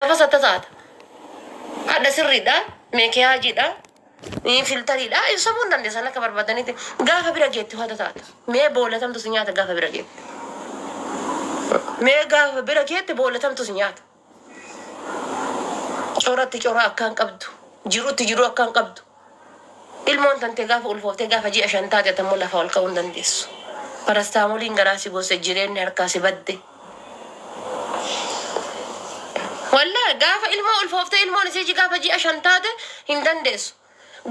Gaafas atta taata. Hadha sirriidha, meekiyaajiidha, filtariidha. Ibsamuu hin dandeessan akka barbaadanitti. Gaafa bira geetti hata taata. Mee boolatamtu si nyaata gaafa bira geette. Mee gaafa bira geette boolatamtu si nyaata. Coratti cora akkaan qabdu. Jirutti jiruu akkaan qabdu. Ilmoon tantee gaafa ulfooftee gaafa ji'a 5 taate ati ammoo lafaa ol ka'uu hin dandeessu. Parastaamoliin garaa si gosse jireenni harkaa si badde. Wallahi gaafa ilmoo ulfooftee ilmoon isii gaafa ji'a 5 taate hin dandeessu.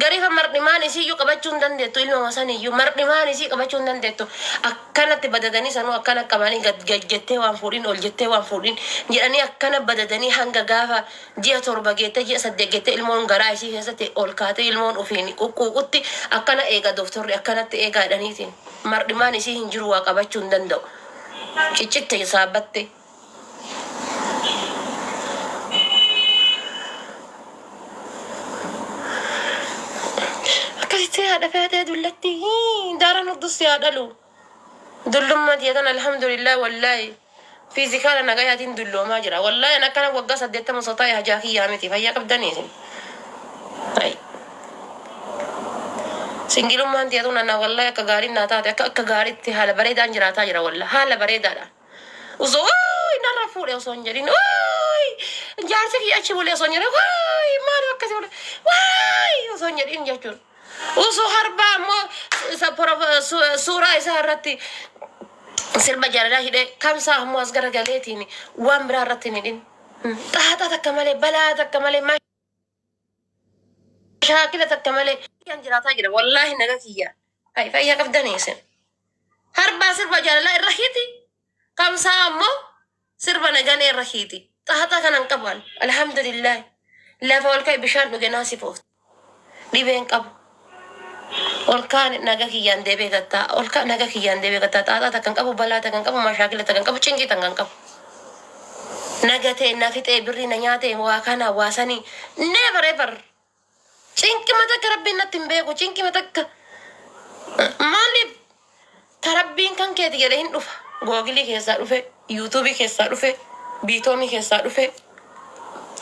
Garifa mardhimaan isiiyyuu qabachuu hin dandeettu ilmoma saniyyuu mardhimaan isii qabachuu hin dandeettu. Akkanatti badadanii sanuu akkana qabanii gad gad jettee waan fuudhin ol jettee waan fuudhin jedhanii akkana badadanii hanga gaafa ji'a 7 geettee ji'a 8 geettee ilmoon garaa isii keessatti ol kaatee ilmoon ofiin quqquuqutti akkana eega doftorri akkanatti eegaa jedhaniitiin mardhimaan isii hin jiru waa qabachuu hin danda'u. Ciccitte saabbatte. Akkasitti haadha feetee dullatti daaran hordus yaa dhalu. Dullummaa tiyya tana alhamdulillah wallaahi fiizikaala nagayaatiin dulloomaa jira. Wallaahi an akkana waggaa 80 osoo taa'e hajaa kiyyaa miti fayyaa qabdanii isin. Ay. Singilummaan tiyya tun ana wallaahi akka gaariin naa taate akka akka gaariitti haala bareedaan jiraataa jira wallaahi haala bareedaadhaan. Osoo waay narra fuudhe osoo hin jedhin waay jaarsi kiyya achi bulee osoo hin jedhin waay maal akkasi bulee waay osoo hin jedhin jechuudha. Osoo harbaa ammoo isa suuraa isaa irratti sirba jaalalaa hidhee kamsaa ammoo as garagaleetiin waan biraa irratti hin hidhin. Xaaxaa takka malee balaa takka malee mashaakila takka malee. Kiyyaan jiraataa jira wallaahi naga kiyya. Hay fayyaa qabdanii isin. Harbaa sirba jaalalaa irra hiiti. Kamsaa ammoo sirba naganee irra hiiti. Xaaxaa kanan qabu an. Alhamdulillah. Lafa ol ka'e bishaan dhuge naa sifoofte. Dhibeen qabu. Ol kaane naga kiyyaan deebi'ee gattaa. Ol ka'a naga kiyyaan deebi'ee gattaa. Xaaxaa takka hin qabu, balaa takka hin qabu, mashaakila takka hin qabu, cinqii takka hin qabu. Naga ta'e na fixee birrii na nyaatee waa kana waa sanii. Never ever. Cinqima takka rabbiin natti hin beeku. Cinqima takka. Maaliif ta rabbiin kan keeti jedhe hin dhufa. Googilii keessaa dhufe, yuutuubii keessaa dhufe, biitoomii keessaa dhufe,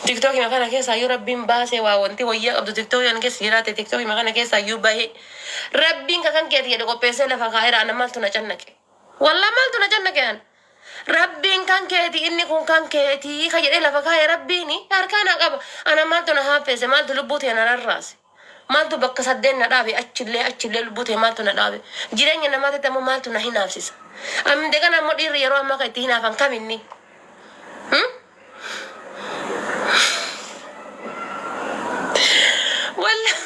tiktookii kana keessaa iyyuu rabbiin baasee waa wanti wayyaa qabdu tiktookii kana keessa jiraate tiktookii kana keessaa iyyuu bahee rabbiin ka kan keeti jedhe qopheessee lafa kaa'eera ana maaltu na cannaqe. Wallah maaltu na cannaqe an. Rabbiin kan keeti inni kun kan keeti ka jedhee lafa kaa'e rabbiin harkaa naa qaba. Ana maaltu na haaffeesse maaltu lubbuu tee na rarraase. Maaltu bakka saddeen na dhaabe achillee achillee lubbuu tee maaltu na dhaabe. Jireenya namaatitti ammoo maaltu na hinaafsisa. Aminde kana ammoo dhiirri yeroo ammaa kan itti hinaafan kaminni. Hmm? Wallah.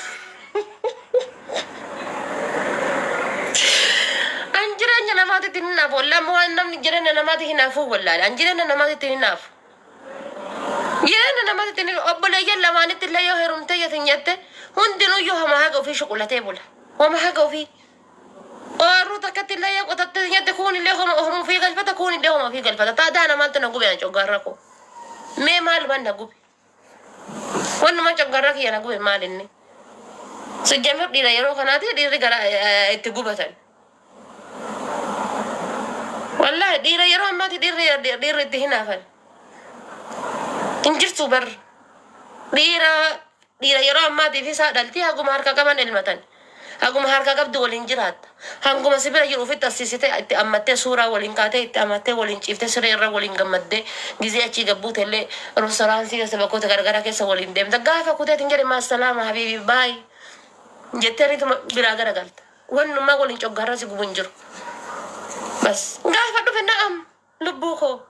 An jireenya namaatitti hin hinaafu. Wallah ammoo waan namni jireenya namaatti hinaafuu wallaale. An jireenya namaatitti hin hinaafu. Jireenya namaatitti hin obboleeyyan lamaanitti illee yoo heerumtee jetin jette hundinuyyuu homa haga ofii shuqulatee bula. Homa haga ofii. Oorruu takkatti illee yoo qotatte jette kuun illee homa homa ofii galfata kuun illee homa ofii galfata. Taadaa na maaltu na gube an coggaarra koo. Mee maalumaan na gube. Wannumaan coggaarraa kiyya na gube maal inni. Sijjamir dhiira yeroo kanaati dhiirri gara itti gubatan. Wallaahi dhiira yeroo ammaati dhiirri dhiirri itti hinaafan. Hin jirtu bar. Dhiira dhiira yeroo ammaatiif isaa dhaltii haguma harka qaban elmatan. Haguma harka qabdu waliin jiraatta. Hanguma si bira jiru ofitti assiisitee itti ammattee suuraa waliin kaatee itti amattee waliin ciiftee siree irra waliin gammaddee gizee achii gad buute illee rostoraansii keessa bakkoota garagaraa keessa waliin deemta. Gaafa kuteetiin jedhe maassalaama habiibi baay jetteeniituma biraa garagalta. Wannummaa waliin coggaarraa si gubu hin jiru. Bas gaafa dhufe na'am lubbuu koo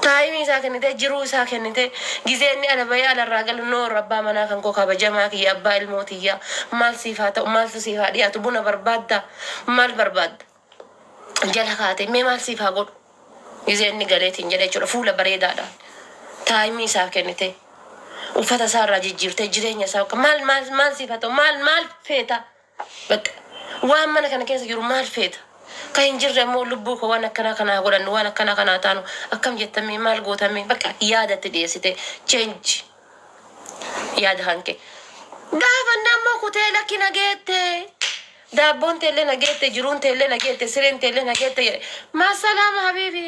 taayimii isaa kennitee jiruu isaa kennitee gizee inni ala bahee alarraa galu noor abbaa manaa kan koo kabajamaa kiyya abbaa ilmoo tiyyaa maal siif haa ta'u maaltu siif haa dhiyaatu buna barbaadda maal barbaadda jala kaatee mee maal siif haa godhu gizee inni galeetiin jedhe jechuudha fuula bareedaadhaan taayimii isaaf kennitee uffata isaa irraa jijjiirtee jireenya isaa maal maal maal siif haa ta'u maal maal feeta Bakka waan mana kana keessa jiru maal feeta? Ka hin jirre ammoo lubbuu koo waan akkanaa kana haa godhannu, waan akkanaa kana haa taanu, akkam jettamee, maal gootamee, bakka yaada itti dhiyeessite change yaada hanke. Gaafa inni ammoo kutee lakki na geette, daabboon teellee na geette, jiruun teellee na geette, sireen teellee na geette jedhe. Maasalaama habiibi.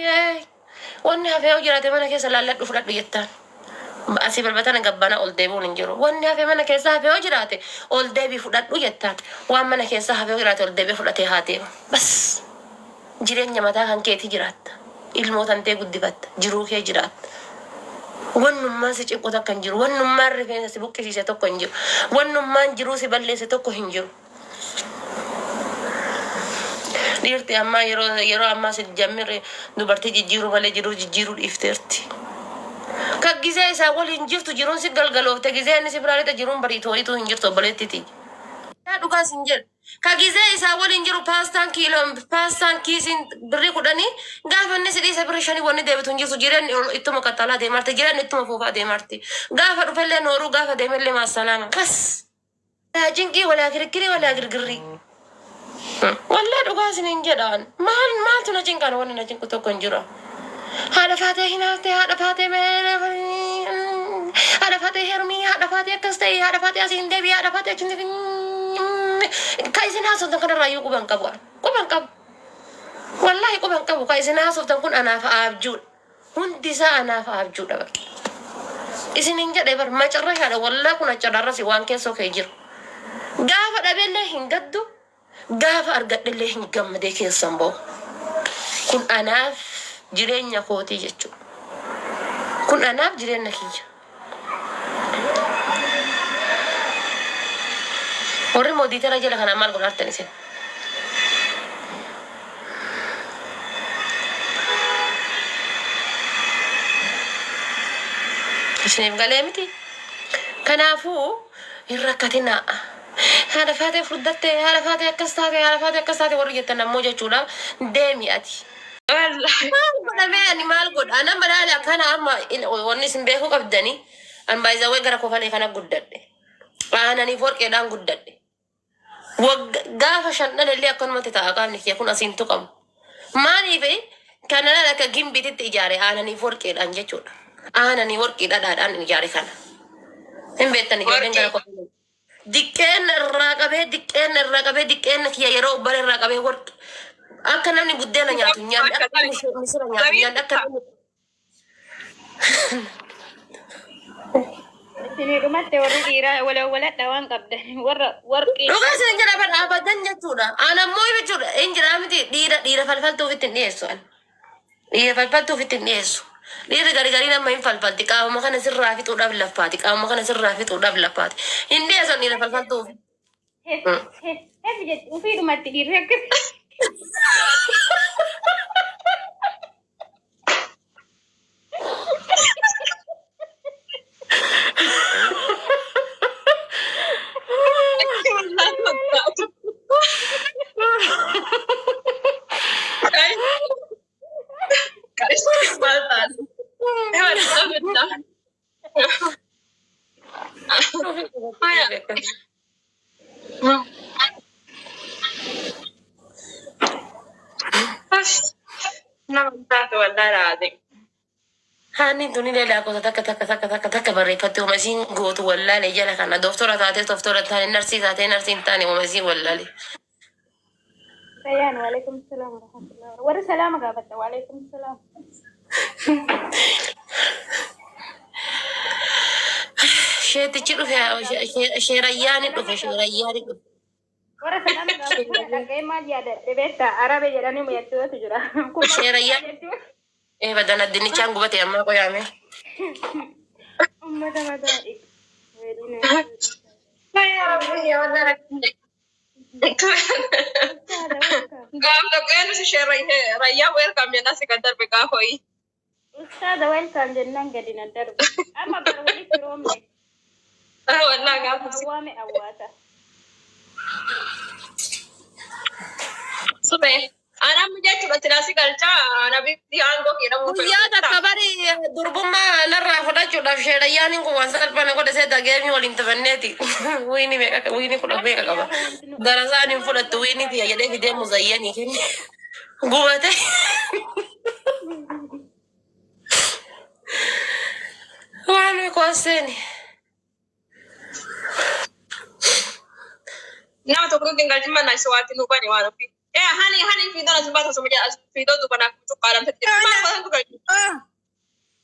Wanni hafee yoo jiraate mana keessa laalladhu fudhadhu jettaan. Asii balbatana gabbana ol deebi'uun hin jiru. Wanni hafe mana keessa hafe yoo jiraate ol deebii fudhadhu jettaan. Waan mana keessa hafe yoo jiraate ol deebi'ee fudhatee haa deemu. Bas, jireenya mataa kan keetii jiraatta. Ilmoo tantee guddifatta. Jiruu kee jiraatta. Wannummaan si cinqu takka hin jiru. Wannummaan rifeensa si buqqisiise tokko hin jiru. Wannummaan jiruu si balleesse tokko hin jiru. Dhiirti ammaa yeroo ammaa si jammire dubartii jijjiiruu malee jiruu jijjiiruu dhiifteerti. Ka gizee isaa waliin jirtu jiruun si galgaloofte, gizee inni si biraa lixe jiruun bariitooyituu hin jirtu, obboleettiti. Yaa, dhugaa sin jedhu. Ka gizee isaa waliin jiru paastaan kiiloon paastaan kiisiin birrii 10, gaafa inni si dhiise birrii 5 wanni deebitu hin jirtu. Jireenyi ittuma qaxxalaa deemarti, jireenyi ittuma fuufaa deemarti. Gaafa dhufellee nooruu, gaafa deemellee maassalaama. Bas. Walaa cinqii, walaa kirikkirii, walaa girgirrii. Wallaa, dhugaa isiniin jedhaan, maal maaltu na cinqaan? Wanni na cinqu tokko hin jiru. Haadha faatee hinaaftee, haadha faatee, haadha faatee heerumii, haadha faatee akkas ta'e, haadha faatee asiin deebi'ee, haadha faatee achiin deebi'ee. Ka isin haasoftan kanarraa iyyuu quban qabu. Quban qabu. Wallaahi, quban qabu. Ka isin haasoftan kun anaaf abjuudha. Hundi isaa anaaf abjuudha bakki. Isiniin jedhe bar, macarrashaadha wallaa, kun achadharrasi waan keessoo kee jiru. Gaafa dhabellee hin gaddu, gaafa argadhellee hin gammadee keessan ba'u. Kun anaaf jireenya kootii jechuudha. Kun anaaf jireenya kiyya. Warri moodiitara jala kanaa maal godhaartan isin? Isiniif galee miti? Kanaafuu hin rakkatinaa. Haadha faatee furdatte, haadha faatee akkas taate, haadha faatee akkas taate warri jettan ammoo jechuudha. Deemi ati. Wallaahi. Maal godhamee, ani maal godha? Ana malaala kana amma wanni isin beekuu qabdanii, an baay'izawwee gara kofalee kana guddadhe. Aananiif warqeedhaan guddadhe. Wagga gaafa 5 dhalallee akkanumatti ta'a, qaamni kiyya kun asiin tuqamu. Maaliif kana laala, akka gimbiititti ijaare aananiif warqeedhaan jechuudha. Aananii warqii dhadhaadhaan ijaare kana. Hin beektan ijoolleen gara Warqee. kofalee. Diqqeen irraa qabee, diqqeen irraa qabee, diqqeen kiyya yeroo ubbara irraa qabee warqi. Akka namni buddeena nyaatu hin nyaanne, akka namni misira nyaatu hin nyaanne, akka namni Isinii dhumatte, warri dhiiraa walawwaladha waan qabdan warra warqii. Dhugaa isin jedha bar, abadan jechuudha. An ammoo jechuudha hin jiraa miti, dhiira falfaltuuf itti hin dhiyeessu an. Dhiira falfaltuuf itti hin dhiyeessu. Dhiirri gari garii nama hin falfalti. Qaamuma kana sirraa fixuudhaaf laffaati. Qaamuma kana sirraa fixuudhaaf laffaati. Hin dhiyeessu dhiira falfaltuuf. Hef hef hef jetti ufii dhumatti dhiirri akkas. Wallaahi fakkaatu. Qarshii maal taate? Wallaahi. Haya. Nama taate, wallaahi raate. Haanni tuni lakkoofsa takka takka takka takka takka barreeffatte, uma isiin gootu wallaalee jala kana doktora taatee, doktora hin taane, narsii taatee, narsii hin taane, uma isiin wallaalee. Rayaan, waalaikum salaam warahmatullahi. Warri salaama gaafatta, waalaikum salaam. Sheetichi dhufe, sheerayyaani dhufe, sheerayyaani dhufe. Warra salaama gaafatu dhaga'ee maal yaadadhe beektaa? Arabe jedhanii mu'attoota jira. Sheerayyaan. Ee, badana dinnichaan gubate ammaa qoyaame. Ummata mataa dhiqu. Haya rabbi, wallaahi rakkinne. Gaaf tokko eenyu si ishee rayyaa welcome jennaan si kan darbe gaafa ho'i. Ustaada welcome jennaan gadi na darbu. Amma bara walitti roobne. Wallaahi gaafa si. Awwaame awwaata. Sume. Anam jechuudha tilaasi galchaa ana bifti aangoo kee dhabuu Guyyaa takka bari durbummaa narraa fudhachuudhaaf sheerayyaan kun waan salphana godhe seeta, geemii waliin taphanneeti. Wiini meeqa, wiini kudha meeqa qaba. Darasaan hin fudhattu wiini tiyya jedhee fidee muzayyanii kenne. Gubate. Waan koosseeni. Nama tokko nutti hin galchin manna isa waatti nu bane waan ofii. Ee, hani hani fiidoon as baata osoo jedha as fiidoo duuba naaf cuqqaalamte jira. Maal godhan tu galchi?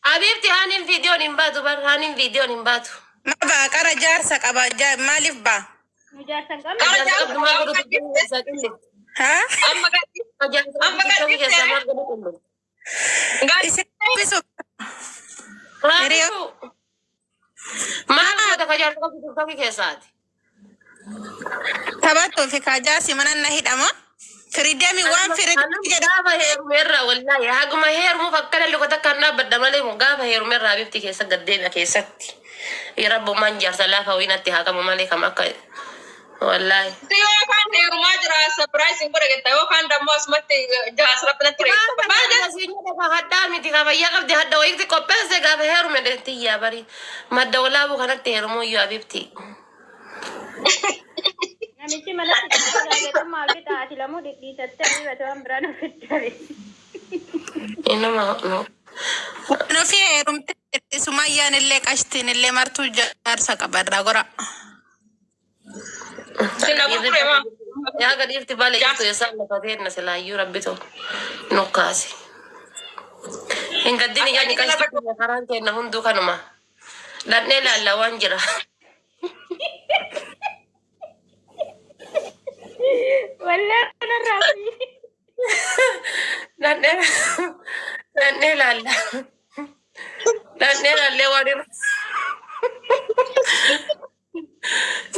Abiibti haaniin viidiyoon hin baatu bar haaniin viidiyoon hin baatu. Ma baa qara jaarsa qaba maaliif baa? Nu jaarsan qabna. Qara Jaarsa jaarsa qabdu maal godhu qabdu TikTokii keessaa qilli. Haa? Amma gadhi. Jaarsa Amma qabdu TikTokii keessaa gadhiftee. maal godhu qilli. Gadhi. Isin dubbisu. Hiriyo. Raafuu maal goota ka jaarsa qabdu TikTokii keessaati? Taphattuu fi kaa jaarsi mana na hidhama. Firiidamii waan firiidamii jedhamu. Gaafa heerumerraa wallaahi haguma heerumuuf akkana luka takkaan dhaabbadha malee gaafa heerumerraa bifti keessa gaddeema keessatti. Rabbummaan jaarsa laafa wayinatti haa qabu malee kam akka wallaahi. Si yookaan heerumaa jira surprise hin godha jetta yookaan dammoo asumatti jaarsa rabbi natti reessa. Maal jetta? Hadhaa miti kabayyaa qabdi hadda wayitti qopheesse gaafa heerume deetti yaa bari madda walaabuu kanatti heerumuu iyyuu abibti. Namichi manatti gaazexummaa fi xaati lamuu dhidhiisattee ariifate waan biraan ofitti hafe. Inuma no. Waan ofii heerumte sumayyaan illee qashtiin illee martuu jaarsa qaba irraa gora. Sinna gurgure maa? Yaa gadiifti balee jirtu isaan lafa teenna silaayyuu rabbitu nu kaase. Hin gaddini Akka yaani inni lafa qashti karaan teenna hunduu kanuma. Dhandhee laalla waan jira. Wallee kanarraa fi. Dhandhee dhandhee laalla. Dhandhee laallee waan irra.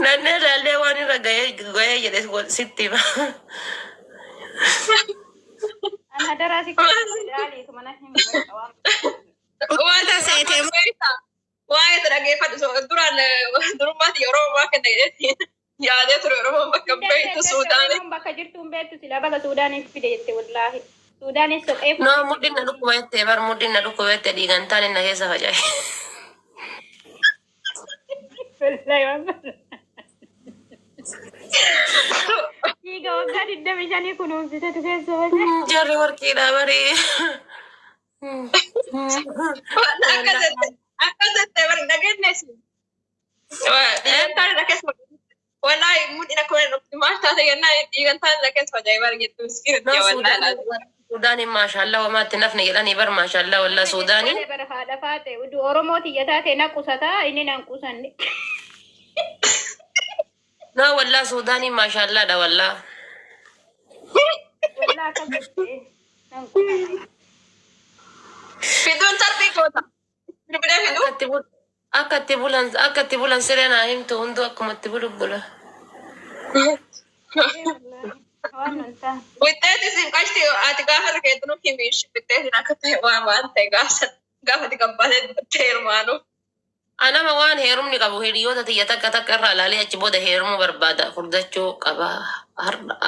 Dhandhee laallee waan irra gahee gahee jedhe sitti hima. An hadaraa si federaaliitu mana hin godha waan. Waan Seetee waa'ee isa dhaggeeffadhu duraan durummaatti yeroo ammaa kenna jedhetti yaadee ture Oromoon bakka beektu Suudaanii. Oromoon bakka jirtu hin beektu silaa baga Suudaaniif fide jette wallaahi. Suudaanis soqee No mudhiin na dhukkuba jettee bar mudhiin na dhukkuba jettee dhiigan taane na keessa faca'e. Wallaahi waan dhiiga waggaa 25 kunuunsitetu keessa faca'e. Jarri warqiidha barii. Akka jette akka jette bari dhageenyees. Dhiigan taane na keessa wallaahi mudhiin akka waliin dhufti maal taate jennaan dhiigan taane na keessa faca'e bari jettu miskiin No wallaahi. Suudaaniin maashaallaa homaatti nafni jedhanii bar maashaallaa wallaa Suudaaniin. Bara haadha faate udu Oromoo tiyya taate na qusataa inni nan qusanne. No wallaa Suudaaniin maashaallaadha wallaa. Wallaa akkas jette nan qusanne. Fiduun tarbii goota. Bilbilee fiduu. Akka itti bulan siree naa himtu hunduu akkuma itti bulu bula. Waan nun taane. Witteetti siin qashti ati gaafa rakeetu nu himiish witteetiin akka ta'e waan waan ta'e gaafa gaafa ati gabbaatee dubbattee hirmaanu. Anama waan heerumni qabu hiriyoota tiyya takka takka irraa ilaalee achi booda heerumuu barbaada. Furdachuu qaba.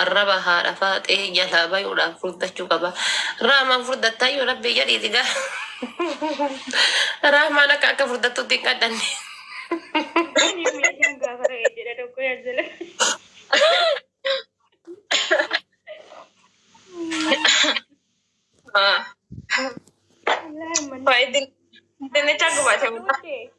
Arraba haadha faaxee jalaa bayuudhaaf furdachuu qaba. Raamaan furdattaayyuu rabbii jedhiiti gaa. Raamaan akka akka furdattutti hin qadhanne. Meeshaan gaafa re'ee jedha tokko yaadzala. Dinnicha gubaate.